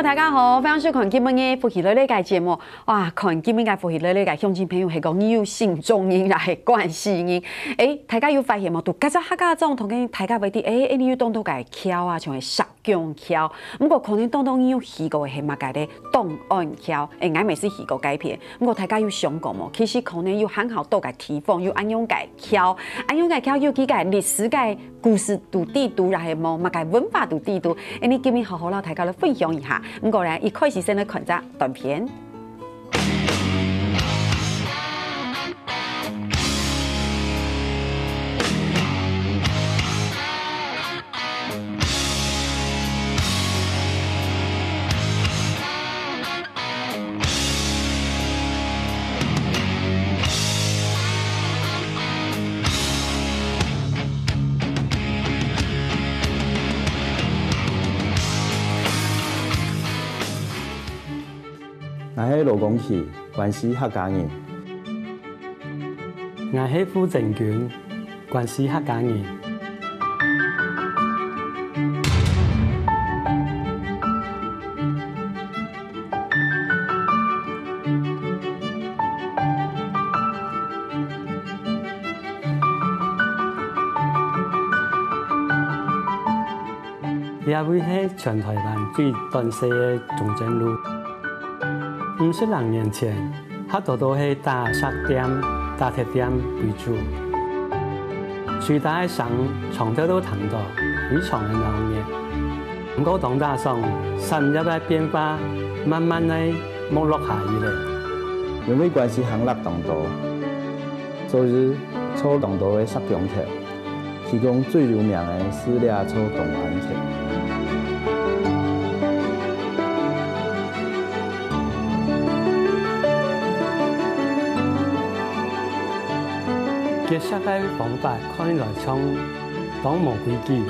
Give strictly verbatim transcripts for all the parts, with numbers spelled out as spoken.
大家好，歡迎收看今晡日福氣來了个節目。哇，看今晡日个福氣來了个鄉親朋友，係講你有新中人，也係關西人。誒，大家有發現無？在這隻客家庄，同个大家會知，誒，誒，你有當多个橋啊，像係石 拱橋。毋過可能當多人有去過个係麼个咧？東安橋。誒，𠊎乜係去過該片。毋過大家有想過無？其實可能有還好多个地方有恁樣个橋，恁樣个橋有佢个歷史个故事在裡肚，也係無麼个文化在裡肚。誒，你今日好好摎大家來分享一下。毋過呢，一開始先來看隻短片。 𠊎係羅光啟，關西客家人。𠊎係傅正軍，關西客家人。 這位係全臺灣最短細个中正路。五十零年前， 較多都係打石店、打鐵店為主。吹打个聲長透都聽到，非常个鬧熱。毋過當打爽，產業个變化慢慢个沒落下去咧。因為關西行列當多，所以做當多个石拱橋。 其中最有名个係這座東安橋。結石个方法看來像當無規矩，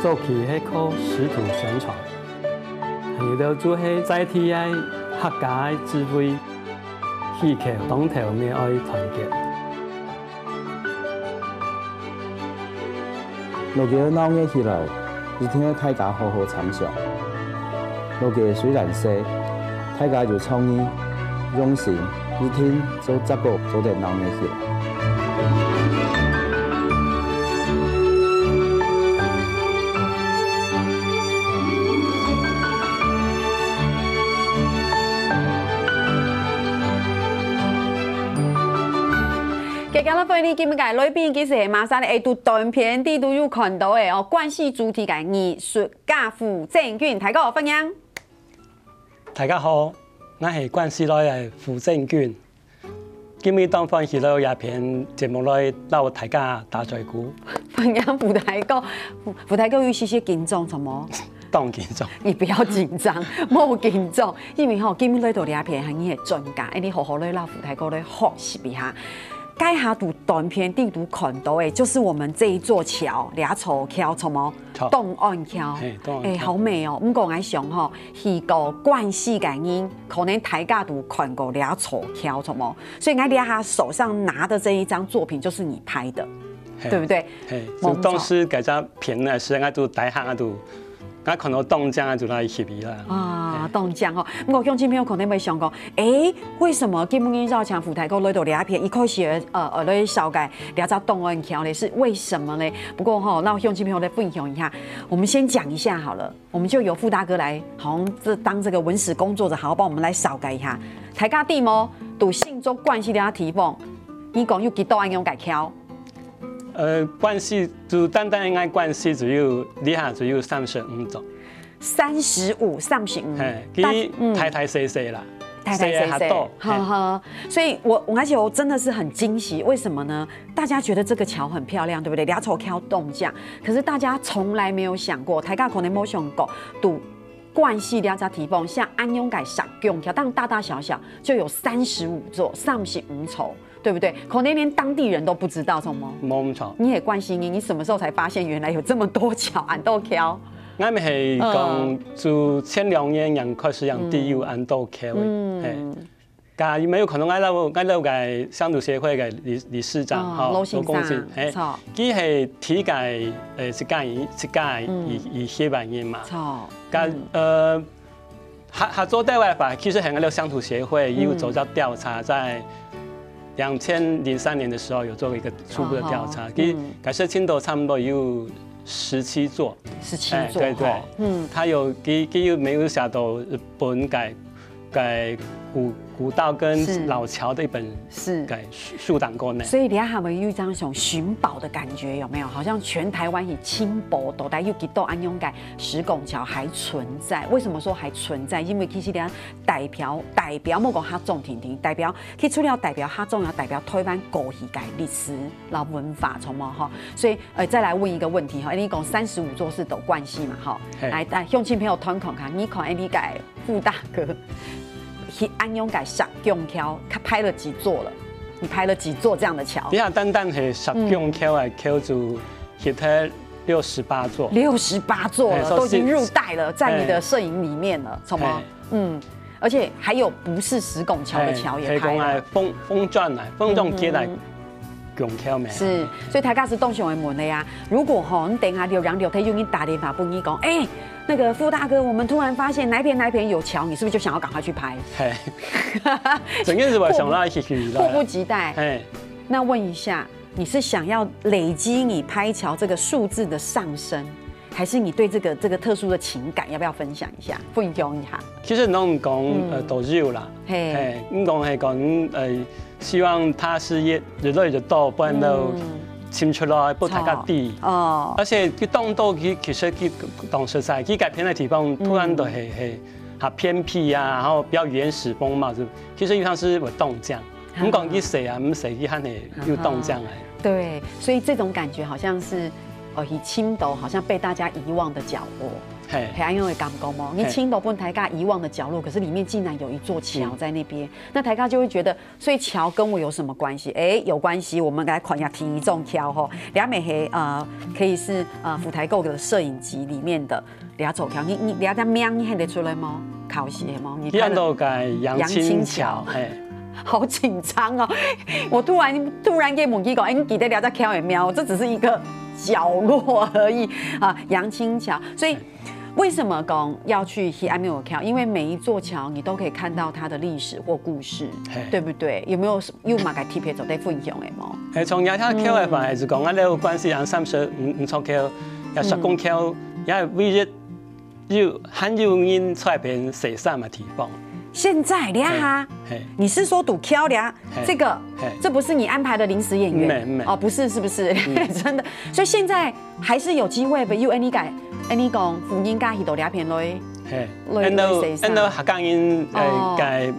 早期係靠師徒相傳，還有兜就係在地个客家个智慧，起橋當頭乜愛團結。 路口鬧熱起來，一定愛大家好好參詳。路口雖然細，大家有創意、用心，一定做結果做得鬧熱起來。 今晡日个來賓其實係馬上咧，在短片裡肚有看到个哦，關西主題个藝術家傅正軍，大家好，歡迎。大家好，𠊎係關西來个傅正軍。今晡日當歡喜來這片節目來摎大家打嘴鼓。歡迎傅大哥，傅，傅大哥有些些緊張，著無？ 當緊張。你不要緊張，莫緊張，因為吼，今日來到這片，你係專家，哎，你好好來摎傅大哥來學習一下。該下在短片裡肚看到个，就是我們這一座橋，這座橋，什麼？好。東安橋。嘿，東安橋。哎，好美哦。毋過𠊎想吼，去過關西个人，可能大家都看過這座橋，什麼？所以𠊎這下手上拿的這一張作品就是你拍的，嘿。對不對？嘿，無錯。就當時該張片呢，係𠊎在大學啊，就 𠊎看到當靚啊，就來翕佢啦。啊，當靚吼！毋過鄉親朋友可能會想講，誒，為什麼今晡日邀請傅大哥來到這片，一開始，呃，呃，來紹介這隻東安橋呢？是為什麼呢？不過吼，那鄉親朋友來分享一下，我們先講一下好了，我們就由傅大哥來，好像這當這個文史工作者，好好幫我們來紹介一下。大家知無？在新竹關西這地方，你講有幾多恁樣个橋？ 呃，關西，就單單應該關西只有，這下只有三十五座。三十五，三十五。嘿，大，佢大大細細啦，嗯。大大細細，細个較多，嘿。哈哈。所以我，我，而且我真的是很驚喜，為什麼呢？大家覺得這個橋很漂亮，對不對？這座橋當靚，可是大家從來沒有想過，大家可能沒有想過，在關西這隻地方，像恁樣个石拱橋，但大大小小就有三十五座，三十五座。 對不對？可能連當地人都不知道，著無？無錯。你係關西人，你什麼時候才發現原來有這麼多橋，恁多橋？𠊎乜係講，嗯。自前兩年正開始正知有恁多橋个，嗯。嘿。該有無有看到𠊎兜𠊎兜个鄉土協會个理理事長，哦，吼，羅先生，羅公子，嘿，著。佢係第一屆，呃，自家自家，嗯。佢佢協辦人嘛。著。該，嗯。呃，合合作對外法，其實很多鄉土協會也有做到調查，嗯。在兩千零三年的時候有做過一個初步的調查，哦，其實嗯。該時間都差不多有十七座。十七座，哎，對對，吼，嗯。佢有佢佢有沒有寫到日本个个古古道跟是。老橋的一本是。个書書檔過呢。所以你看他們有一張像尋寶的感覺，有沒有？好像全台灣以清博都在有幾多安永个石拱橋還存在。為什麼說還存在？因為其實你看代表代表莫講客庄定定，代表其實除了代表客庄，也代表台灣過去个歷史、老文化，著無吼？所以，呃，再來問一個問題哈，你講三十五座是都關係嘛哈？嘿。來，來，鄉親朋友聽看看，你看，哎，你个 傅大哥，佢恁樣个石拱橋，他拍了幾座了？你拍了幾座這樣的橋？你看，單單係石拱橋个橋就寫忒六十八座。六十八座了，哎，都已經入袋了，在你的攝影裡面了，哎。著無？哎。嗯，而且還有不是石拱橋的橋也拍了。哎，係講啊，紅紅磚啊，紅磚結來 嗯哼。 拱橋咩？是，所以大家係當想愛問个啊。如果吼，你等下溜溜溜，有人打電話分你講，哎，那個傅大哥，我們突然發現哪一片哪一片有橋，你是不是就想要趕快去拍？嘿，真个係會想到一起去的。迫不及待。嘿。那問一下，你是想要累積你拍橋這個數字的上升，還是你對這個這個特殊的情感，要不要分享一下，分享一下？其實攏講，嗯。呃，都有啦。嘿。嘿，你講係講，呃， 希望佢係越越來越多，分人都嗯。尋出來，分大家知。著。哦。而且佢當多，佢其實佢當實在，佢該片个地方，嗯。突然都係係較偏僻啊，然後比較原始風貌，係，其實佢當時會當靚。啊。毋管佢細啊，毋細，佢還係有當靚个。啊。對，所以這種感覺好像是，呃，以青島好像被大家遺忘的角落。嘿。係恁樣个感覺無？你嘿。青島分大家遺忘的角落，可是裡面竟然有一座橋在那邊，嗯。那大家就會覺得 所以橋跟我有什麼關係？哎，有關係，我們來看一下第一座橋吼，這乜係，呃，可以是，呃，府台構的攝影集裡面的這座橋。你你這隻名你喊得出來無？考試係無？你看了。佢安到个楊青橋，楊青橋。嘿。好緊張哦！我突然突然間問佢講，哎，你記得這隻橋个名？這只是一個角落而已啊，楊青橋。所以 為什麼講要去去恁樣个橋？因為每一座橋你都可以看到它的歷史或故事，嘿。對不對？有沒有有麼个特別做得分享个無？嘿，從這條橋个話，嗯。係講，𠊎兜關西人三十五座橋，也石拱橋，嗯。也唯一有還有人在該邊洗衫个地方。現在，你看哈，嘿，嘿。你是說堵橋了？ 嘿，這個，嘿。這不是你安排的臨時演員？毋係，毋係。哦，不是，是不是？嗯。真的，所以現在還是有機會，有恁樣个，恁樣講，婦人家去到這片來，嘿，來，來洗衫。恁樣，恁樣客家人，呃，哦。个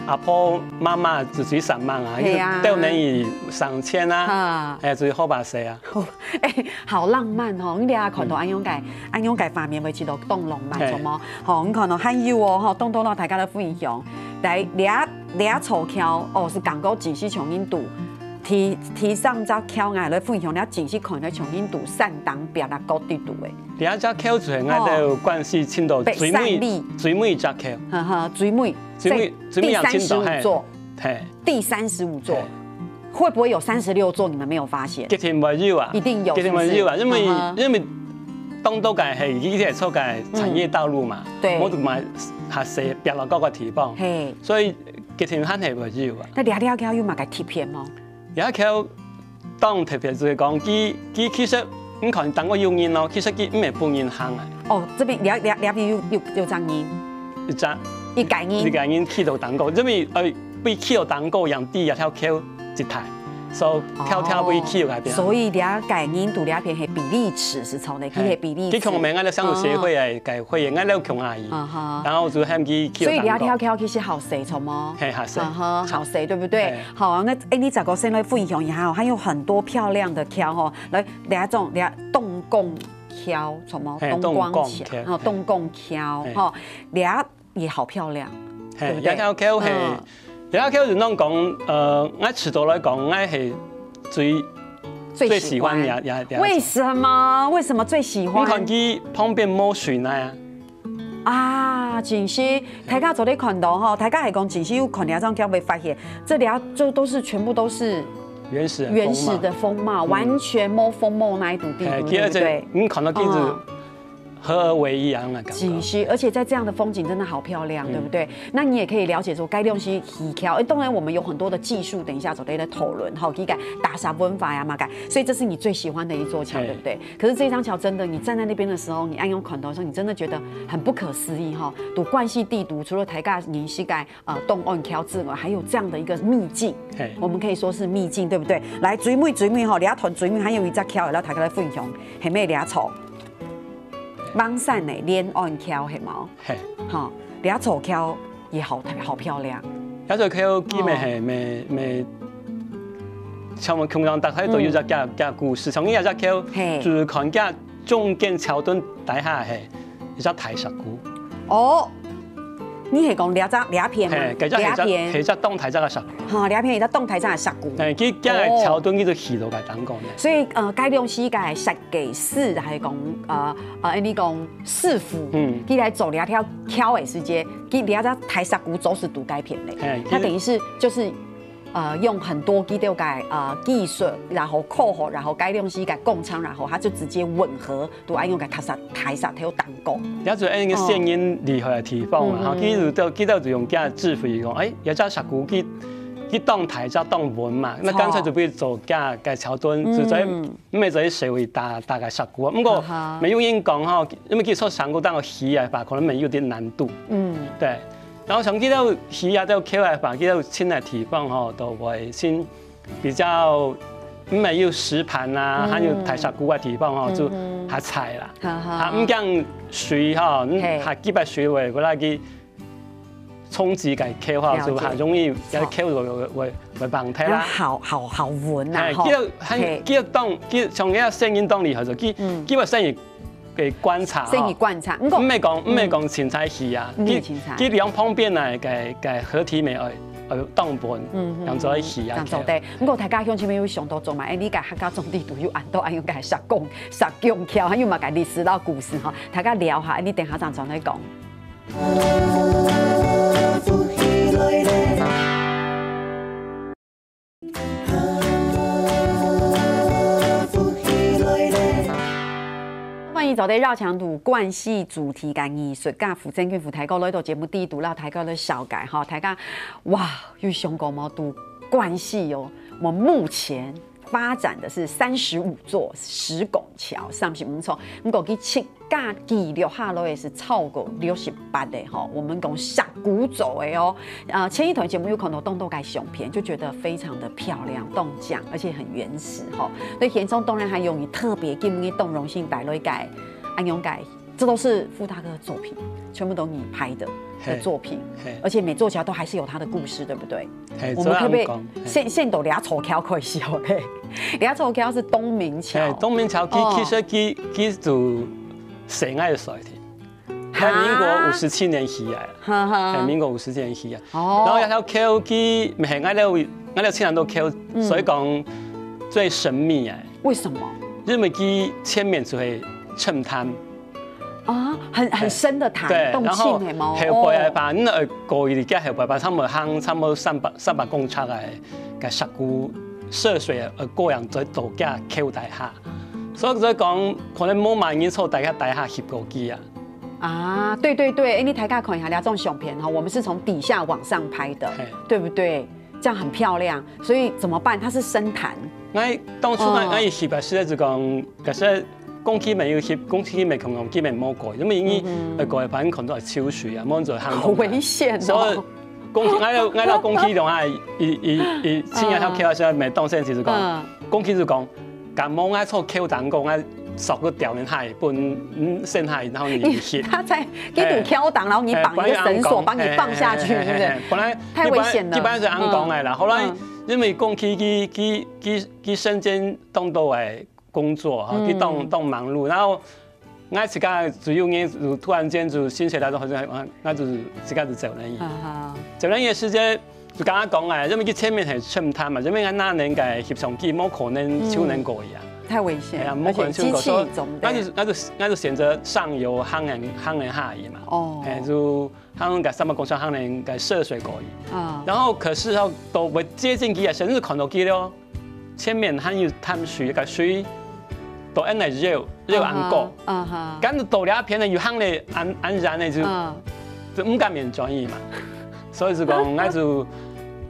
阿婆、媽媽就最煞猛啊，係啊。因為到年紀上千啊，啊。哎，最好把洗啊。 哎，好浪漫吼！你這下看到恁樣个，嗯。恁樣个畫面，會覺得當浪漫，嘿。著無？吼，你看到還有哦，吼，當多讓大家來分享。來，這這座橋哦，係感覺真係像印度，第第三隻橋𠊎來分享，這真係看到像印度山頂壁那高低度誒。這隻橋就係𠊎兜關西青島最尾北三里。最尾一隻橋。呵呵，最尾。最尾最尾最尾一隻橋，第三十五座。嘿。 第三十五座，嘿。會不會有三十六座？你們沒有發現？一定會有啊，一定有，一定會有啊，是不是？因為，嗯哼。因為當多个係以前做个產業道路嘛，嗯。對。無就買較細，比較高个地方，嘿。所以一定還係會有啊。該這條橋有麼个特別無？這條 當特別就係講，佢佢其實你看當過有人咯，其實佢毋係分人行啊。哦，這邊這這這邊有有有張人，一張一個人，一個人企到當過，因為呃，被企到當過，讓第一條橋一台，所以跳跳被企到該邊。所以這個人堵這片係比例尺，係著呢，佢係比例尺。佢共𠊎兜鄉土協會个个會員，𠊎兜共下去，啊哈。然後就喊佢企到當過。所以這條橋其實好勢，著無？嘿，好勢。啊哈，好勢，對不對？嘿。 好，那哎，你再過先來分享一下哦，還有很多漂亮的橋哦。來，這種這東貢橋，什麼？嘿，東貢橋，東貢橋，哈，嘿。東貢橋，嘿。哈，這也好漂亮，嘿，對不對？這條橋嘿，嗯。這條橋就攏講，呃，𠊎自家來講，𠊎係最最喜歡。最喜歡這這這。為什麼？為什麼最喜歡？你看佢旁邊無水泥啊。啊，真係，大家做得看到吼，大家係講真係有看這張照片會發現，這裡啊，就都是全部都是原始的原始的風貌，完全無風貌那一堵地圖，哎，對不對？你看到地圖哦合而為一樣的感覺。景区，而且在這樣的風景真的好漂亮，對不對？那你也可以了解說，該東西奇巧。哎，當然我們有很多的技術，等一下走在討論哈，這個大沙文化呀嘛，該，所以這是你最喜歡的一座橋，嘿對不對？可是這張橋真的，你站在那邊的時候，你暗用看到的時候，你真的覺得很不可思議哈。讀慣勢地圖，除了大家認識个呃東岸橋之外，還有這樣的一個秘境，嘿我們可以說是秘境，對不對？來，最尾最尾哈，你要談最尾還有一隻橋，要大家來分享，係咩？這座？芒山的連安橋係無？嘿，哈，這座橋也好好漂亮。這座橋基本係每每，像我們空中大概都有隻假假故事，像這隻橋嘿就是看這中間橋墩底下係一隻大石牯，哦，你係講這隻這片嗎？嘿，這隻係隻係這片，隻當大隻个石牯，哈，這片一隻當大隻个石牯。誒，佢這个橋墩佢就起到个當講呢。所以呃，該兩時个設計師還係講呃呃，你講師傅，嗯佢來做這條橋的時節，佢這隻大石牯就是讀該片的，嘿他等於是就是。呃，用很多佢兜个呃技術，然後科學，然後該兩時个工程，然後他就直接吻合，都愛用个大石大石頭當講。也就恁个先人厲害个地方啊，吼，佢就佢兜就用這智慧講，誒，這隻石牯佢佢當大隻當穩嘛，那乾脆就不如做這个橋墩，就做毋係做社會大大个石牯啊。毋過哈哈沒有人講吼，因為佢做石牯當起來吧，可能沒有點難度。嗯，對，然後像佢兜起啊，兜橋啊吧，佢兜深个地方吼，都會先比較毋係有石盤啊，還有大石牯个地方吼，就較淺啦。哈哈啊，毋驚水吼，嗯嘿還幾擺水會，過來去衝擊个橋吼，了解就較容易，好橋會會會會崩塌要啦。好好好穩啊，哎，吼。佢很嘿佢當佢像个聲音當厲害，就佢佢个聲音个觀察吼所以你觀察，毋過毋係講毋係講清彩起啊，毋係佢清彩佢兩旁邊啊个个合體美愛愛當穩，嗯嗯當做起啊，當做得。毋過大家鄉親朋友想到做嘛，哎，你个客家總地圖有恁多恁樣个石牯、石牯橋，還有麼个歷史老故事吼，大家聊下，哎，你等下正轉來講。歡迎走在繞牆堵慣勢主題个藝術家傅正珣傅大哥來到節目第一度，讓大家來紹介哈，大家哇，有想過嗎？堵慣勢哦，我們目前發展的是三十五座石拱橋，三十五座，毋過佢七 个記錄下來个係超過六十八个吼，我們講石牯做个哦。呃，前一段節目有看到當多个相片，就覺得非常的漂亮，當靚，而且很原始吼。那現場當然還有你特別今日當榮幸帶來个恁樣个，這都是傅大哥的作品，全部都你拍的的嘿作品，嘿而且每座橋都還是有它的故事，對不對？嘿，我們可不可以這樣講嘿先先到這座橋開始好嘞？這座橋是東明橋嘿，，東明橋佢哦其實佢佢就生个所在地。哈在民國五十七年起來，哈哈在民國五十七年起來。哦然後這條橋佢毋係，𠊎兜𠊎兜親人都橋，所以講最神秘哎，為什麼？因為佢前面就係深潭，啊，很很深的潭，對，洞然後洞係無？後背个哦吧，你愛過去佢後背吧，差不多行差不多三百三百公尺个个石牯涉水而過，然後再到這橋底下，所以所以講可能無麼人坐底下底下翕過去啊。啊，對對對，哎，你大家看一下這張相片哈，我們是從底下往上拍的嘿，對不對？這樣很漂亮，所以怎麼辦？它是深潭，𠊎當初哦𠊎𠊎翕个時就講，可是講起沒有翕，講起沒空空，基本無過，因為因為呃過一盤可能會泅水啊，無人做行動啊。好危險所以哦。講起，𠊎兜𠊎兜講起的話，一一一，親人佢橋時，每當先就是講嗯，講起就講，感冒𠊎坐橋頂講，𠊎手骨掉人下，分嗯先下，然後你你去。他在一堵橋擋，然後你綁一個繩索，哎把你放下去，哎是不是？哎哎本來太危險了一般一般係恁講个啦，後來嗯因為講起佢佢佢佢身兼當多个工作哈，嗯佢當當忙碌，然後𠊎自家只有𠊎就突然間就心血來潮，好像𠊎就自家就走了去。啊哈，走了去个時節就剛剛講个，因為佢前面係深潭嘛，因為𠊎那年个翕相機無可能手能過去啊。太危险，哎呀，而且机器莫管全国说总，那就得。那就那就选择上游，行人行人下去嘛。哦哎，就行人个三百公尺行人个涉水过去。啊，然后可是吼，都会接近佢啊，甚至看到佢了，前面还有潭水个水，都恁来绕绕安过。啊哈，跟到了片呢，又行咧安安然呢，就嗯就毋敢面转移嘛。所以就讲，那就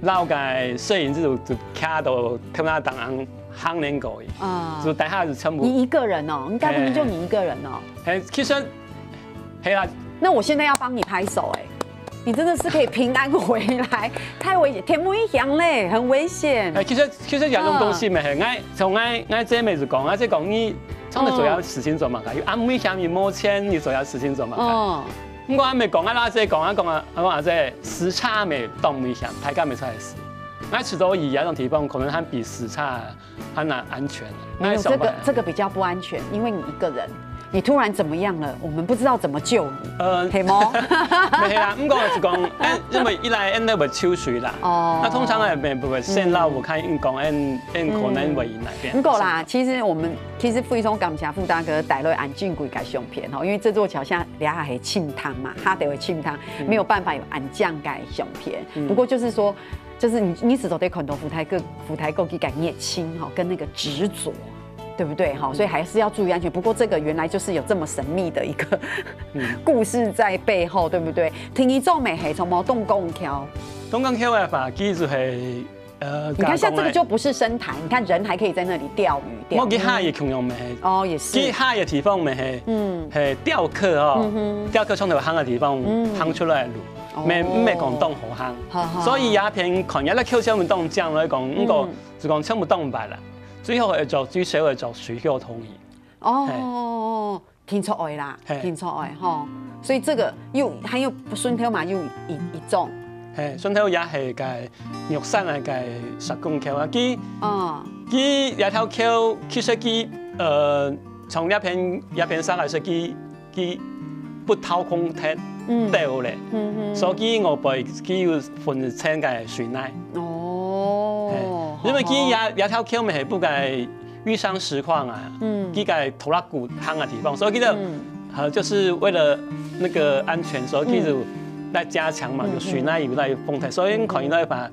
老个摄影师就就卡到天那当行行人过去，啊就大家就全部。你一个人哦，你该不会就你一个人哦？哎，其实，嘿啦，那我现在要帮你拍手哎，你真的是可以平安回来，太危险，天危险嘞，很危险。哎，其实其实也用东西没，哎，从哎哎这妹子讲，哎这讲你从来主要事情做嘛个，有安危险，你没钱，你主要事情做嘛个。哦，不过还没讲啊，那这讲啊讲啊，讲啊这时差没当危险，大家没出来死。那吃到一样的地方，可能还比时差还难安全。没有这个想办法这个比较不安全，因为你一个人，你突然怎么样了，我们不知道怎么救你，呃，可以吗？没啦，不过是讲，哎，因为一来俺那个秋水啦，哦那通常哎，没不会，现在我看应讲，俺俺可能会那边。不过啦，其实我们其实非常感谢傅大哥带来恁珍贵个相片吼，因为这座桥下底下还清汤嘛，他得会清汤，没有办法有恁靚个相片。不过就是说，就是你你始终得看到傅大哥傅大哥个热情哈，跟那个执着。对不对？哈，所以还是要注意安全。不过这个原来就是有这么神秘的一个故事在背后，对不对？听你做美黑从毛洞公桥，东港桥的话，其实是呃，你看像这个就不是深潭，你看人还可以在那里钓鱼，钓鱼我给下也共样没，哦，也是给下的地方没，嗯，嘿，雕刻哦，雕刻从头行的地方行出来的路，没没讲当好行，所以也偏看也在口腔门当讲来讲，不过就讲全部当白了，最后会找最少会找水后同意。哦，听出来啦，嘿听出来吼，所以这个又还有顺头嘛，又一一种，嘿，顺头也系个玉山个个石拱桥啊，佢哦，佢这条桥其实佢呃从这片这片上来是佢佢不掏空忒嗯掉咧，嗯所以佢外背佢有分层个水泥。哼，哦，因为佢好也也条桥面系不个遇上实况啊，嗯佢个拖拉骨行个地方，所以佢个嗯呃就是为了那个安全，所以佢就来加强嘛，嗯就水泥有来风台，所以可能来把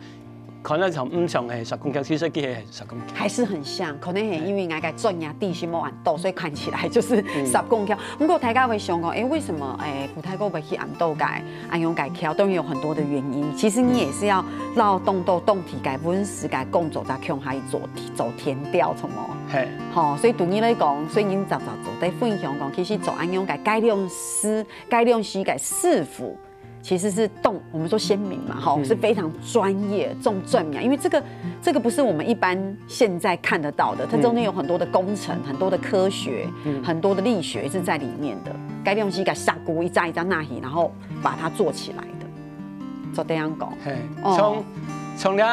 可能从唔像系石拱桥，其实佢系石拱桥。还是很像，可能也因为那个专业地形没很多，所以看起来就是十公桥。不过大家会想讲，哎，为什么哎不太够会去安到个安永改桥？当然有很多的原因。其实你也是要绕动到动体改温室改工作在共下去做做填调什么。嘿，好，所以对你来讲，所以你早早做在分享讲，其实做安永改改良师、改良师改师傅，其实是动我们说先民嘛，哈，是非常专业、重正面，因为这个这个不是我们一般现在看得到的，它中间有很多的工程、很多的科学、很多的力学是在里面的。改良师改下锅一扎一扎那里，然后把它做起来的，做这样讲。嘿，哦从从这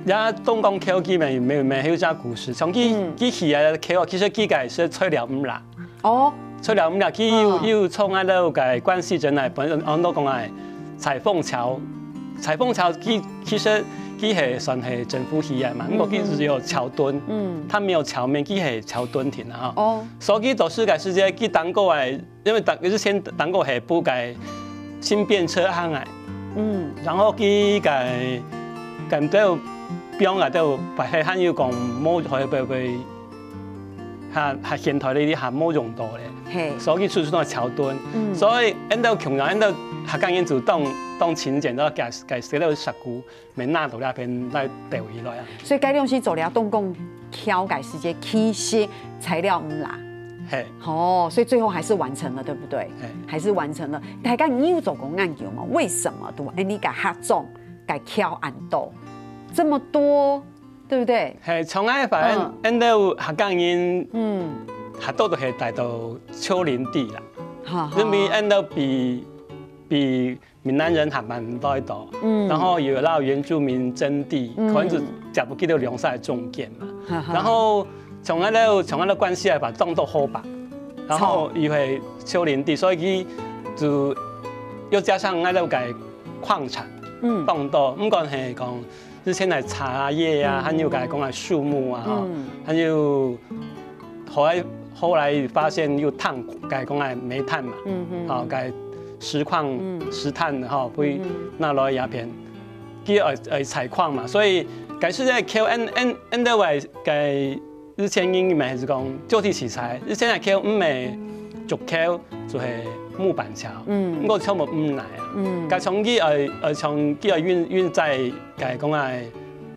这东港桥基本没有没有这故事，从佢嗯佢起来的桥，其实佢个是吹了唔啦。哦，吹了唔啦，佢又嗯又从那个个关系人来，本身安到讲哎，彩凤桥，彩凤桥佢其实佢系算系政府起来嘛，不过佢只有桥墩，嗯，它没有桥面，佢系桥墩停啊哈。哦，所以都是个时间，佢当过哎，因为当之前当过系不个轻便车行哎，嗯，然后佢个感到表啊，都白黑还有讲冇会会会。还还现代呢，还冇用到咧。嘿，所以出出个桥墩，嗯所以俺到穷人，俺到客家人就当当勤俭，然后改改改到石鼓，没拿到那边来带回来啊。所以改良师做了动工桥改时间，其实材料唔啦。嘿，哦，所以最后还是完成了，对不对？嘿还是完成了。大家你有做过研究吗？为什么都安尼个合作个桥安到这么多，对不对？嘿，从来反正嗯俺到客家人，嗯，还多都系带到丘陵地啦，哈哈因为俺到比比闽南人还蛮多一多，嗯然后有到原住民征地，嗯可能就差不多两三中间嘛。哈哈然后从那个从那个关系来把当做好吧，然后又系丘陵地，所以佢就又加上那个个矿产嗯当多，不管系讲之前个茶叶啊，嗯还有个讲个树木啊，哈嗯还有後來後來發現有炭，該講个煤炭嘛，嗯嗯，吼，該石礦、嗯，石炭吼，會，嗯，拿來這片，佢愛愛採礦嘛，所以該時節橋，恁恁恁多位該日前人乜係講就地取材，日前个橋毋係竹橋，就係木板橋，嗯，毋過全部毋來啊，嗯，該從佢愛愛從佢愛運運載，該講个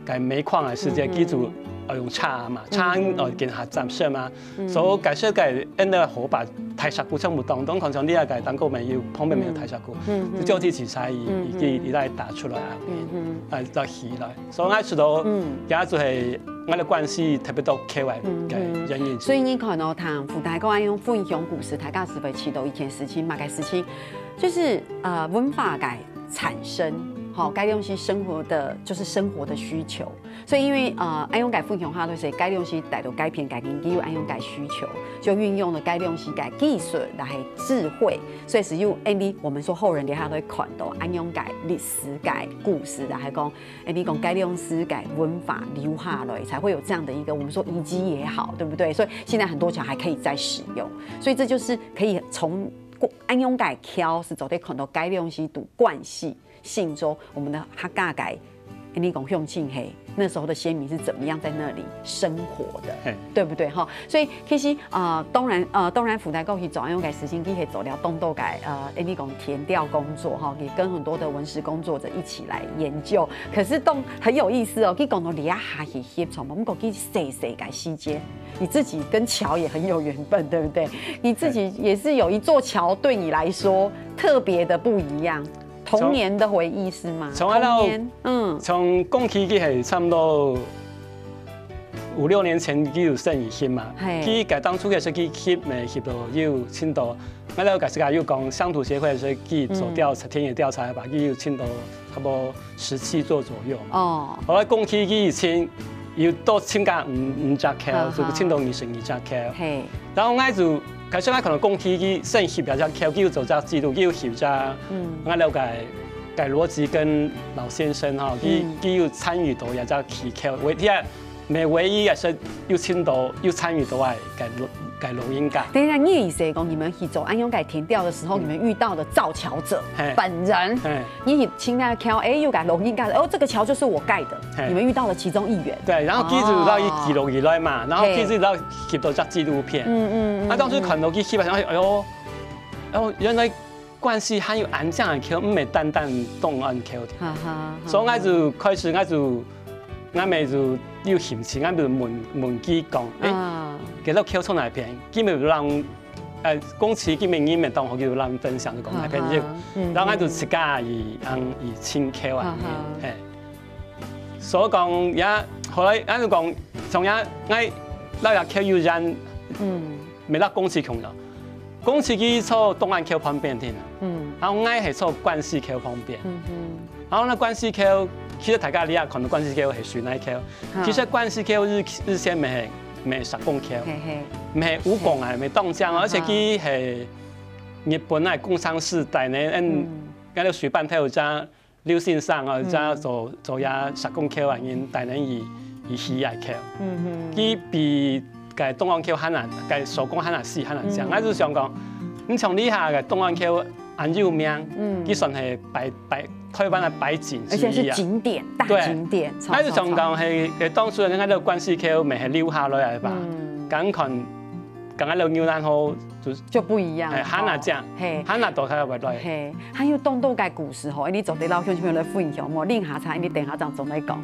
該煤礦个時節，嗯嗯，佢就愛用車嘛，車，嗯嗯，愛跟下斬色嘛，嗯，所以該時該恁个河壩大石牯全部當當，看像你个當過沒有，旁邊沒有大石牯，嗯嗯，就就地取材，嗯嗯，佢佢佢來打出來啊，嗯嗯，啊，再起來，所以𠊎知道，嗯，這就係𠊎个關係特別多橋个，嗯嗯，个原因。所以你看哦，聽傅大哥恁樣分享故事，大家係會知道一件事情，麼个事情，就是呃文化个產生，吼，該東西生活的就是生活的需求。 所以因為呃，恁樣个分享下，就係該東西帶到該片个研究，恁樣个需求，就運用了該東西个技術來智慧，所以係有恁樣，我們說後人留下來看到恁樣个歷史个故事，來講，恁樣講該東西个文化留下來，才會有這樣的一個我們說遺跡也好，對不對？所以現在很多橋還可以再使用，所以這就是可以從恁樣个橋係做得看到該東西的關係。 性說我們的客家个，你講鄉親係那時候的先民是怎麼樣在那裡生活的，嘿，對不對哈？所以其實呃，當然呃，當然傅大哥去做恁樣个事情，佢係做了當多个呃，你講田調工作哈，也跟很多的文史工作者一起來研究。可是當很有意思哦，佢講到這下去翕相，不過佢細細个時間，你自己跟橋也很有緣分，對不對？你自己也是有一座橋，對你來說特別的不一樣。 童年的回憶是嗎？從，從𠊎老，童年，嗯，從講起佢係差不多五六年前佢有生意翕嘛，嘿，佢該當初个時候佢翕，誒，翕到有盡多，𠊎老个時候有講鄉土協會个時候佢做調查，嗯，田野調查吧，佢有盡多差不多十七座左右嘛。哦，後來講起佢以前 有多增加五五隻橋，哈哈，就增到二十二隻橋。嘿，然後𠊎就開始𠊎可能講起佢先翕這隻橋，佢有做隻記錄，佢有翕隻，嗯，𠊎了解，該羅吉根老先生哈，佢，嗯，佢有參與到這隻起橋，唯，第二，每唯一也係有增到有參與到个該錄該錄音个。等一下，你的意思是講，你們去做恁樣个田調的時候，嗯，你們遇到的造橋者，嘿，本人，嘿， 你去尋那個橋，哎，有個老人家，哦，這個橋就是我蓋的，嘿，你們遇到了其中一員。對，然後記者就去記錄起來嘛，哦，然後記者就翕到隻紀錄片。嗯嗯嗯，啊，當時看到佢翕啊，想，哎喲，哦，原來關西還有恁樣个橋，毋係單單東安橋。哈哈，所以𠊎就開始，𠊎就，𠊎乜就有興趣，𠊎就問，問佢講，哎，啊，這條橋在哪片？佢乜讓 呃，講起佢乜人乜當好，佢就摎𠊎分享，就講該片就，啊哈，嗯，然後𠊎就自家去，嗯，去尋橋啊，啊哈，嘿。所以講也，後來，𠊎就講，從也，𠊎摎這橋有緣，嗯，乜摎公司共樣，公司佢坐東安橋旁邊定啊，嗯，然後𠊎係坐關西橋旁邊，嗯哼，然後呢，關西橋，其實大家你也看到關西橋係水泥橋，哈，其實關西橋日，日線乜係，乜係石硿橋，嘿嘿，乜係武功啊，乜當強啊，啊哈，而且佢係 日本个工程師帶呢，嗯，嗯，該个水半條有隻劉先生啊，嗯，有隻做，做這石硿橋个人帶呢，佢，佢起个橋。嗯哼，佢比該東安橋還難，該手工還難細，還難強。嗯，𠊎就想講，你像這下个東安橋恁有名，嗯，佢算係百，百，臺灣个百景之一啊。而且是景點，大景點，對，超，𠊎就想講係，係當初个該个關西橋，乜係留下來个吧？嗯，講看，講該个牛欄河 就，就不一樣了，哎，還那吼，這樣，嘿，還那多才會來。嘿，還有當多个故事吼，你做得摎鄉親朋友來分享無？另下才，你等下正做來講。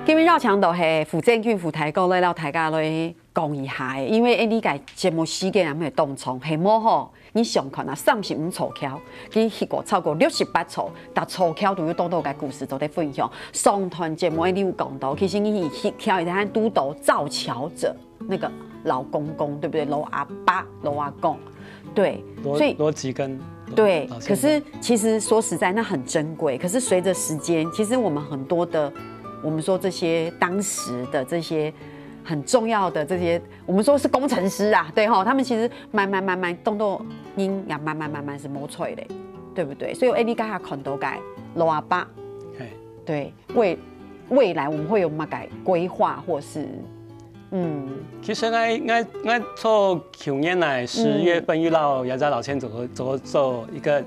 今日邀請到係傅正軍傅大哥來摎大家來講一下个，因為，哎，你个節目時間也毋會當長，係無吼？ 你想看啊，三十五座橋，佢去過超過六十八座，逐座橋都有當多个故事做得分享。上段節目你有講到，其實你去翕橋一定堵到造橋者，那個老公公，對不對？老阿伯、老阿公，對，羅，所以羅吉根，對，老先生。可是其實說實在，那很珍貴。可是隨著時間，其實我們很多的，我們說這些當時的這些很重要的这些，我们说是工程师啊，对吼，他们其实慢慢慢慢动作音也慢慢慢慢是摸出来的，对不对？所以哎，你刚才看到个罗阿爸，嘿，对未未来我们会有么个规划，或是嗯其實𠊎𠊎𠊎從舊年來十月份又到亞洲老千做做做一個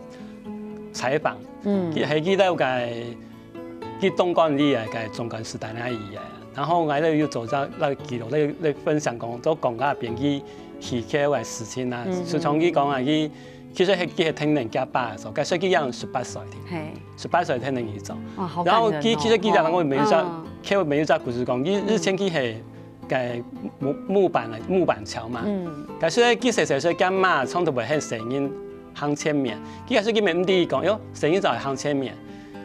採訪，嗯佢係佢到个佢東港里个个中間時代那一个，然後𠊎都有做隻來記錄，來來分享講做講个邊佢起竅个事情啊，就像佢講啊，佢其實係佢係聽人家爸做，該時佢樣十八歲，嘿十八歲聽人去做。哇，好然後感人哦佢其實佢兩個每一隻哇嗯，Q每一隻故事講，佢以前佢係个木木板个木板橋嘛，嗯但是呢，佢細細時間嘛，從頭會喊細人行前面，佢開始佢毋知講，喲，細人就係行前面，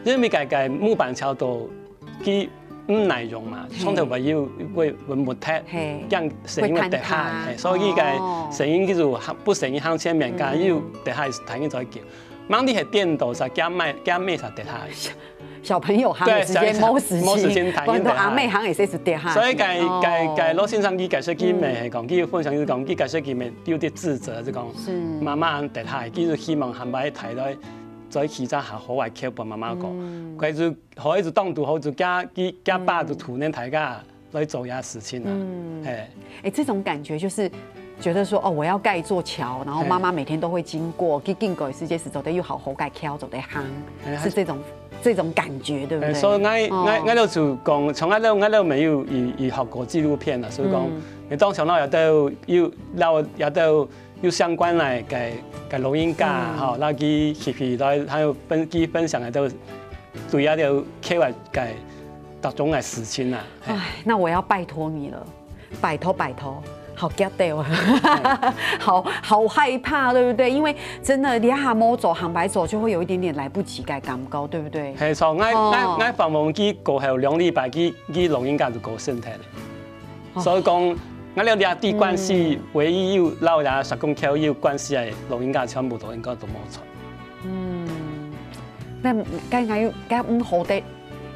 因為个个木板橋都佢毋耐用嘛，從頭會有會會木忒，嘿驚細人會跌下，會坍塌嘿所以佢个哦細人佢就行不細人行前面，个又跌下，大人再叫。問題係顛倒，係驚咩驚咩才跌下。小朋友行對的时间小没事情，没事情谈不然都一点啊阿妹行也是跌下。所以个个哦个罗先生佢解释佢乜係讲，佢分享就讲，佢解释佢乜有啲自责，就讲是妈妈跌下，佢就希望下擺大家再起只好好个橋分妈妈过。嗯佢就可以就当拄好就加佢加把就图能大家来做一下事情啊，嗯嘿。哎，这种感觉就是觉得说，哦，我要盖一座桥，然后嘿妈妈每天都会经过，去经过的时间是走的又好好盖桥，走的行，哎是这种这种感觉，对不对？哎，所以我哦我我就讲，从我都我都没有以以学过纪录片了，所以讲嗯，你当想到也都有老也都有相关来个个老人家嗯哈，那佢去去来还有分佢分享的都对啊，都开玩个各种个事情啊。嘿哎，那我要拜托你了，拜托拜托，好吓到啊，好好害怕，对不对？因为真的，你还没走，坦白走，就会有一点点来不及该感觉，对不对？嘿，所以我哦我我访问佢过后两礼拜，佢佢老人家就过身体了。哦所以讲，我了这地关系嗯唯一有老人家社工桥有关系的老人家，全部都应该都没错。嗯，那该该该嗯好得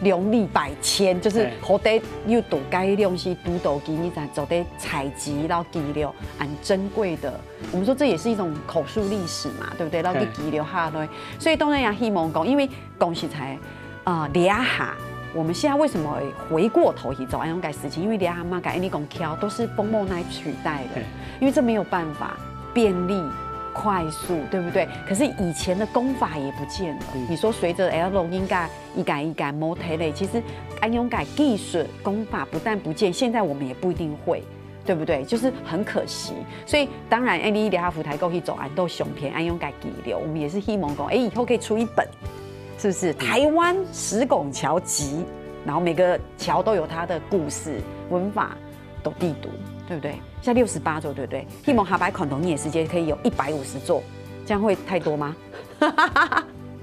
两礼拜前，就是嘿好得又堵该东西堵到今，你才做得采集到记录，很珍贵的。我们说这也是一种口述历史嘛，对不对？然后嘿给记录下来，所以当然也希望讲，因为讲实在，啊，这下我们现在为什么回过头去做安永改事情？因为这下嘛，改你讲桥都是风貌来取代的嘿，因为这没有办法便利、快速，对不对？可是以前的功法也不见了。嗯你说随着 L 应该一改一改 model 其实安永改技术功法不但不见，现在我们也不一定会。对不对？就是很可惜，所以当然，哎，你等下舞台过去走安都雄篇，安永改记录，我们也是希望讲，哎，以后可以出一本，是不是？台湾石拱桥集，然后每个桥都有它的故事、文法、都地图，对不对？像六十八座，对不对？希望下摆看到你的时间可以有一百五十座，这样会太多吗？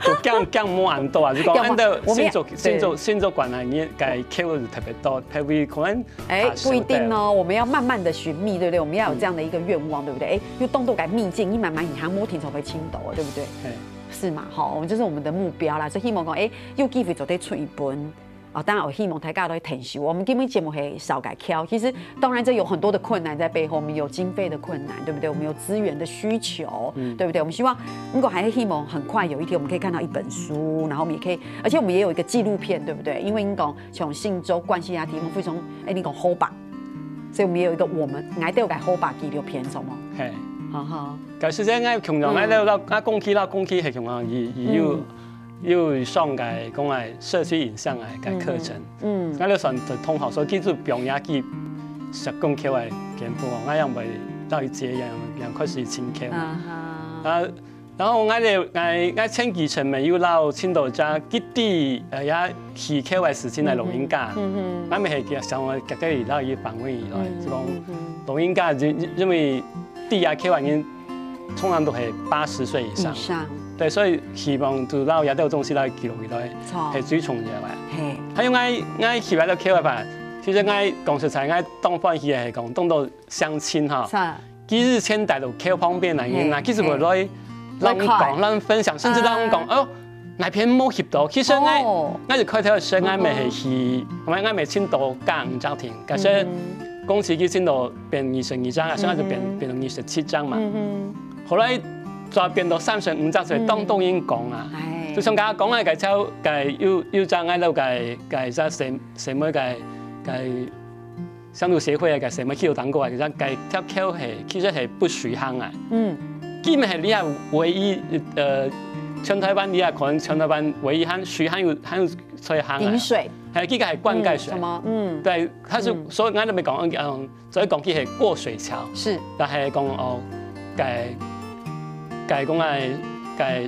就讲讲没安到啊，就讲讲没安到我们也新竹新竹新竹管啊，你个桥是特别多，特别可能哎，不一定哦，我们要慢慢的寻觅，对不对？我们要有这样的一个愿望，对不对？哎，又动作改秘境，你慢慢你还没听说会青岛，对不对？嘿是嘛？哈，我们这是我们的目标啦，所以希望讲，哎，有机会做得出一本。啊，当然，我希望大家都会听熟。我们今天节目很少改挑，其实当然这有很多的困难在背后，我们有经费的困难，对不对？我们有资源的需求，对不对？我们希望，如果还是希望很快有一天我们可以看到一本书，然后我们也可以，而且我们也有一个纪录片，对不对？因为你讲从信州关系啊，提供非常，哎，你讲好吧，所以我们也有一个我们来都有改好吧纪录片，什么？嘿。哈哈，个时间，我共样，嗯我了我讲起了讲起，系共样，伊伊有有上个讲个社区影像个个课程，嗯，我了算得通好，所以记住放下去十公尺个肩膊，我也袂到一节样样开始清楚。啊哈，啊，然后我咧，我我前几层没有老青岛家基地，呃，也起开个事情来录音噶。嗯我们系想我绝对老一访问以来，嗯就讲嗯录音噶，因因为第一开个人通常都系八十岁以上，以上，对，所以希望就老也都有东西来记录起来，错，系最重要个。嘿，还有我我起来到开个吧，其实我讲实在，我当欢喜个系讲，当到相亲哈。是啊，其实现在都开方便啦，嘿因为其实我来让讲，让分享，甚至让讲哦，哪篇没翕到，其实我哦我就开头个时候，我咪系去，我我咪青岛家庭，可是嗯公司佢先到變二十二張啊，現在就變變到二十七張嘛。後來再變到三十五張，所以當當應講啊，就像剛剛講个，該條个又又張愛到該該隻細細妹个个。 鄉土協會个細妹去有當過啊，其實該條橋係其實係不水坑啊。嗯，基本係你啊唯一呃，全台灣你啊可能全台灣唯一還水還有還有水坑啊。引水，係，這個係灌溉水。什麼？嗯，對，它是所以俺都沒講，嗯，所以講佢係過水橋，是，但係講哦，該該講个該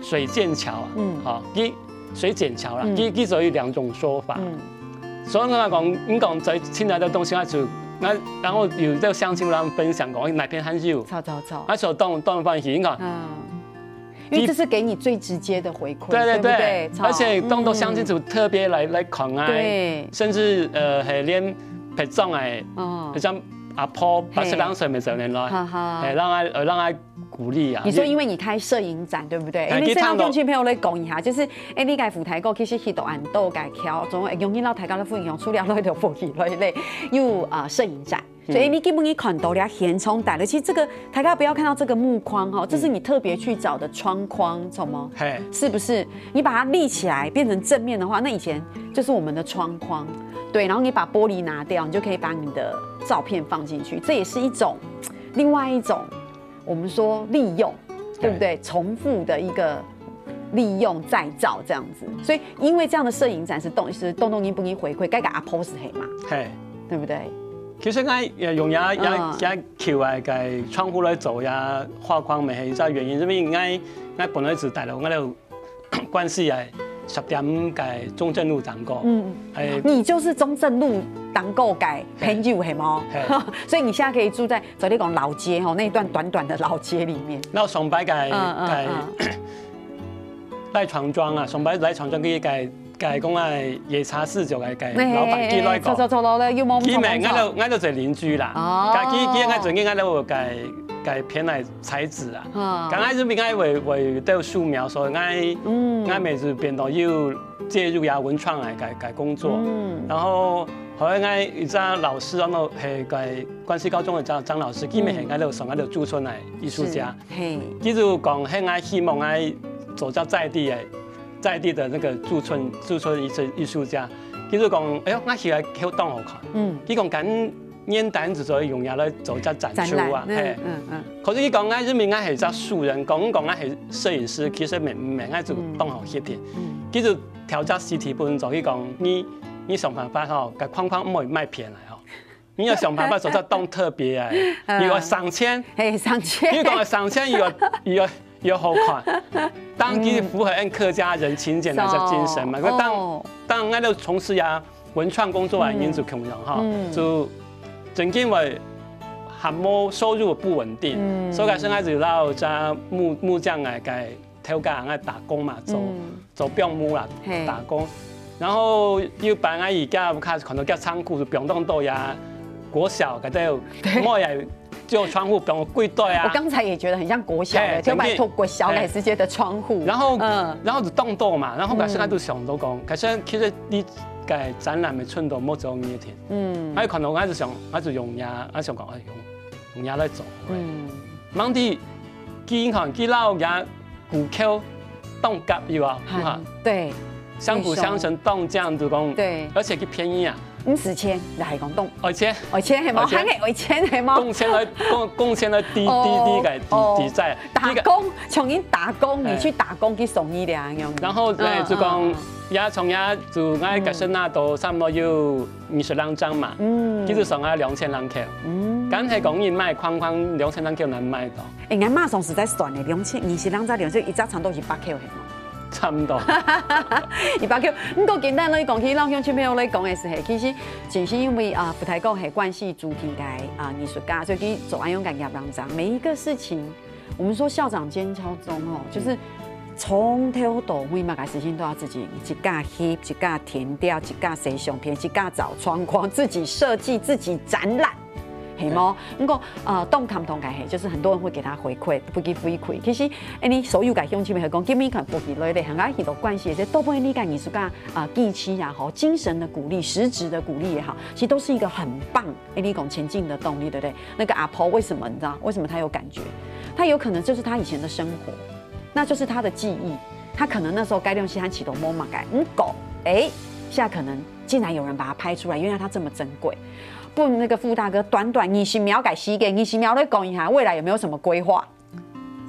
水澗橋啊，嗯，好，佢水澗橋啦，佢佢所以兩種說法。 所以我講，你講在現在的東西，啊，就那然後有在鄉親跟他們分享講，哎，哪片還有，吵吵吵，啊，所以當當歡喜，你看，嗯，因為這是給你最直接的回饋，對對對，對不對？吵而且當多鄉親就特別來來看啊，對，甚至呃，還連別種哎，哦，像阿婆八十兩歲沒走人來，哈哈，哎，讓他呃讓他鼓勵啊，你說因為你開攝影展，對不對？哎，因為這樣，聽眾朋友來講一下，就是哎，你个舞台个其實去到恁多个橋，總會容易讓大家的分享，除了來到福氣來嘞，又啊攝影展。所以你根本你看到了現場帶的，其實這個大家不要看到這個幕框哈，這是你特別去找的窗框，什麼？嘿，是不是？你把它立起來變成正面的話，那以前就是我們的窗框，對，然後你把玻璃拿掉，你就可以把你的照片放進去，這也是一種另外一種我們說利用，對不對？重複的一個利用再造這樣子，所以因為這樣的攝影展是動是動動音不音回饋，該个阿婆係嘛，嘿，對不對？其實𠊎也用也也也求愛个窗戶來做也畫框，乜係一個原因，因為𠊎𠊎本來係帶了𠊎个關係啊，十點个中正路當過，嗯，哎，你就是中正路當過个朋友係嗎？所以你現在可以住在 所以你講老街吼，那一段短短的老街裡面，那上擺个个賴床庄啊，上擺賴床庄个个个講个夜茶四九个个老闆，佢來講，坐坐坐落咧，又摸摸佢咪，𠊎都𠊎都做鄰居啦，哦，佢佢𠊎最近𠊎都个个偏愛才子啊，剛開始應該會會鬥素描，所以𠊎𠊎每次變到又介入呀文創个个个工作，然後後來𠊎一隻老師，然後係个 關西高中个張張老師，佢乜係𠊎兜上𠊎兜駐村个藝術家。係，佢就講，係𠊎希望𠊎做隻在地个在地个那個駐村駐村藝術藝術家。佢就講，哎喲，𠊎起來後當好看。嗯，佢講，敢年代就做用下來做隻展出啊，係，嗯嗯。可是佢講，𠊎因為𠊎係隻素人，講講𠊎係攝影師，其實毋毋係，𠊎就當好翕片。佢就調隻試題本做，佢講，你你想辦法吼，个框框毋好賣片來吼。 你要想辦法做到當特別啊，又要省錢，嘿，省錢，你講要省錢又要又要又要好看，當然符合俺客家人勤儉个精神嘛。當當俺都從事呀文創工作啊，人就共樣哈，就正經會還無收入不穩定，所以講還係摎這木木匠个个 頭家，𠊎打工嘛，做做放牧啦，打工。然後又搬𠊎而家屋下看到个倉庫就放當多呀，國小个都，莫也就窗戶放幾多啊。我剛才也覺得很像國小的，就擺脫國小个時節的窗戶。然後嗯，然後就當多嘛，然後開始𠊎就想到講，開始其實你个展覽个程度無做熱天，嗯，𠊎看到𠊎就想，𠊎就用呀，𠊎想講，哎用用呀來做，嗯。 吂知佢看佢摎人古橋當合有啊，哈，對，相輔相成當靚，就講，對，而且佢便宜啊，毋使錢，你還講當，而且而且係無，還係而且係無，貢獻了貢貢獻了低低低个低低在，打工，像人打工，你去打工去送伊咧樣。然後呢，就講也從也就𠊎个身那都差不多有 二十零張嘛，嗯，其實上下兩千零箍，嗯，但係講你賣框框兩千零箍難賣到。哎，𠊎馬上實在算了，兩千二十零張，兩千一張差不多一百箍係無？差不多，一百箍。毋過簡單來講，其實老鄉親朋友來講个時候，其實正是因為啊，不太講係關係主題个啊藝術家，所以佢做恁樣个業人長，每一個事情 我們說校長兼校長哦，就是從頭到尾麼个事情都要自己，自家翕，自家填掉，自家洗相片，自家找窗框，自己設計，自己展覽。係無？毋過，呃，當感動个係，就是很多人會給他回饋，不給回饋。其實，哎，你所有个鄉親朋友講，今日看過去來咧，很愛去到關係，這都不會你个藝術家啊，技巧也好，精神的鼓勵、實質的鼓勵也好，其實都是一個很棒，哎，你講前進的動力，對不對？那個阿婆為什麼你知道？為什麼她有感覺？她有可能就是她以前的生活，那就是她的記憶。她可能那時候該東西她起都摸嘛改，嗯，狗，哎，現在可能竟然有人把它拍出來，原來它這麼珍貴。不，那個傅大哥短短二十秒个時間，二十秒來講一下，未來有沒有什麼規劃？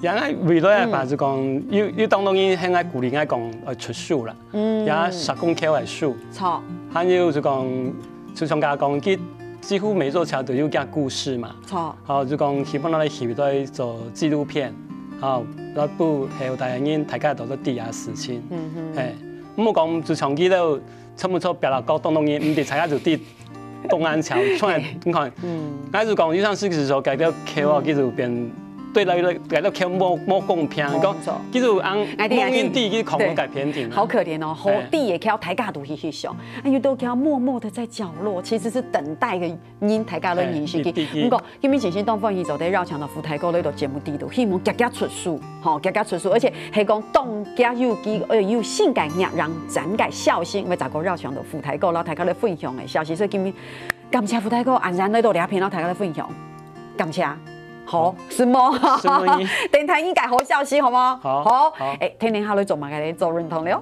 也愛未來个話，就講，有有當多人很愛鼓勵，愛講，呃，出書啦，嗯，也十公尺个書，錯，還有就講，就像剛剛講，佢幾乎每座橋都有个故事嘛，錯，好，就講希望拿來翕來做紀錄片，好，來分後代人大家都做知个事情，嗯哼，嘿，毋好講就像佢兜差不多別个角當多人，毋知大家就知 東安橋出來，你看，嗯，該就講，就像是時候，該條橋啊，嗯，佢就變對該該條橋無無公平，講，佢就按，𠊎知，𠊎知，無人知，佢狂改變定。好可憐哦，好知个橋，大家都去去想，啊，有兜橋默默的在角落，其實是等待个人，大家都認識佢。毋過，今日真心當歡喜做得邀請到傅大哥來到節目裡肚，希望遽遽出書，吼，遽遽出書，而且係講當遽有機，呃，有新个讓咱个消息，會再過邀請到傅大哥，然後大家來分享个消息，所以今日 感謝傅大哥，恁樣來到這片，摎大家來分享。感謝。好，承蒙。承蒙你。等待你个好消息，好無？好，好。好。哎，天天下來做麼个咧？做運動了。